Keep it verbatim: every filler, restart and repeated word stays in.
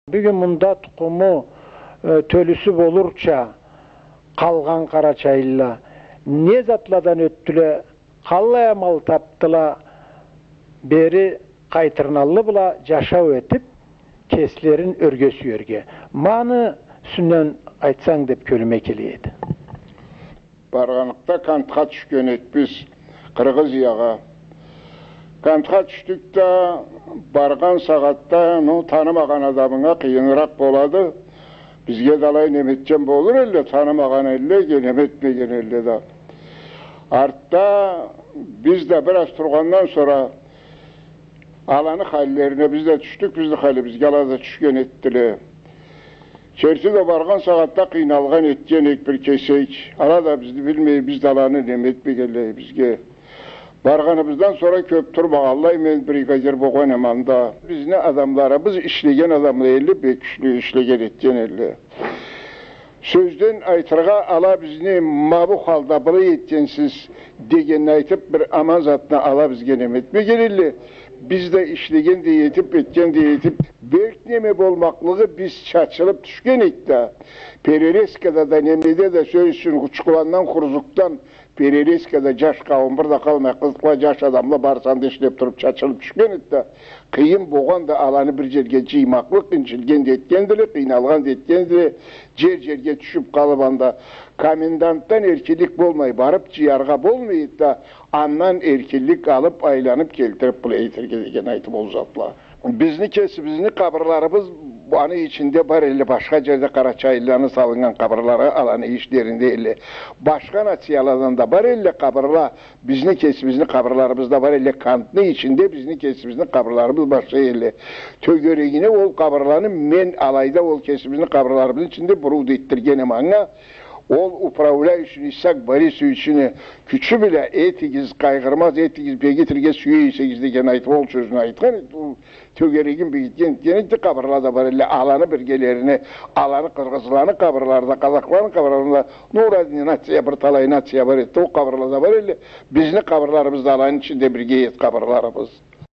Бюгюн мында тукъуму, э, тёлюсю болурча къалгъан къарачайлыла не затладан ётдюле, къаллай амал тапдыла, бери къайтырналлы бла джашау этиб, кеслерин ёрге сюерге. Ма аны юсюнден айтсанг деб кёлюме келе эди. Баргъанлыкъда кантха тюшген эдик биз, Къыргъызиягъа. Кантха тюшдюк да, баргъан сагъатда, ну, танымагъан адамынга къыйыныракъ болады. Бизге да алай неме этген болур элле, танымагъан элле, неме этмеген элле да. Артда биз да бир аз тургъандан сора аланы халлерине биз да тюшдюк, бизни халибизге ала да тюшген этдиле. Керти да, баргъан сагъатда къыйналгъан этген эдик бир кесек. Ала да бизни билмей, биз да аланы неме этмегенлей бизге. Баргъаныбыздан сора кёб турмагъанлай, мен бригадир болгъан эм анда. Бизни адамларыбыз ишлеген адамла элле, бек кючлю ишлеген этген элле. Сёзден айтыргъа, ала бизни ма бу халда былай этгенсиз дегенни айтыб, бир аман затны ала бизге неме этмеген элле. Биз да ишлегендей этиб, этгендей этиб, бек неме болмакълыгъы, биз чачылыб тюшген эдик да, перерезкада да, немеде да, сёз ючюн, Учкуландан, Хурзукдан, перерезкада джаш къауум бир да къалмай, къызла, джаш адамла барысы анда ишлеб туруб, чачылыб тюшген эдик да, къыйын болгъан да аланы бир джерге джыймакълыкъ, инчилген да этгендиле, къыйналгъан да этгендиле, джер-джерге тюшюб къалыб анда. Комендантдан эркинлик болмай, барыб джыяргъа болмай эди да, андан эркинлик алыб, айланыб келтириб, былай этерге деген айтыб ол затла. Бизни кесибизни къабырларыбыз аны ичинде бар элле, башха джерде къарачайлыланы салыннган къабырлары аланы ичлеринде элле. Башха нацияладан да бар элле къабырла, бизни кесибизни къабырларыбыз да бар элле, кантны ичинде бизни кесибизни къабырларыбыз башха элле. Тёгерегине ол къабырланы мен алайда ол кесибизни къабырларыбызны ичинде буруу да этдирген эм анга. Ол управляющий Исак Борисовични кючю бла этигиз, къайгъырмаз этигиз, бегитирге сюе эсегиз деген айтыб, ол сёзню айтхан эди. Ол тёгерегин бегитген, этген эди, къабырла да бар элле, аланы биргелерине, аланы, къыргъызланы къабырлары да, къазахланы къабырлары да, ну, разный нация, бир талай нация бар эди, ол къабырла да бар элле, бизни къабырларыбыз да аланы ичинде бирге эди къабырларыбыз.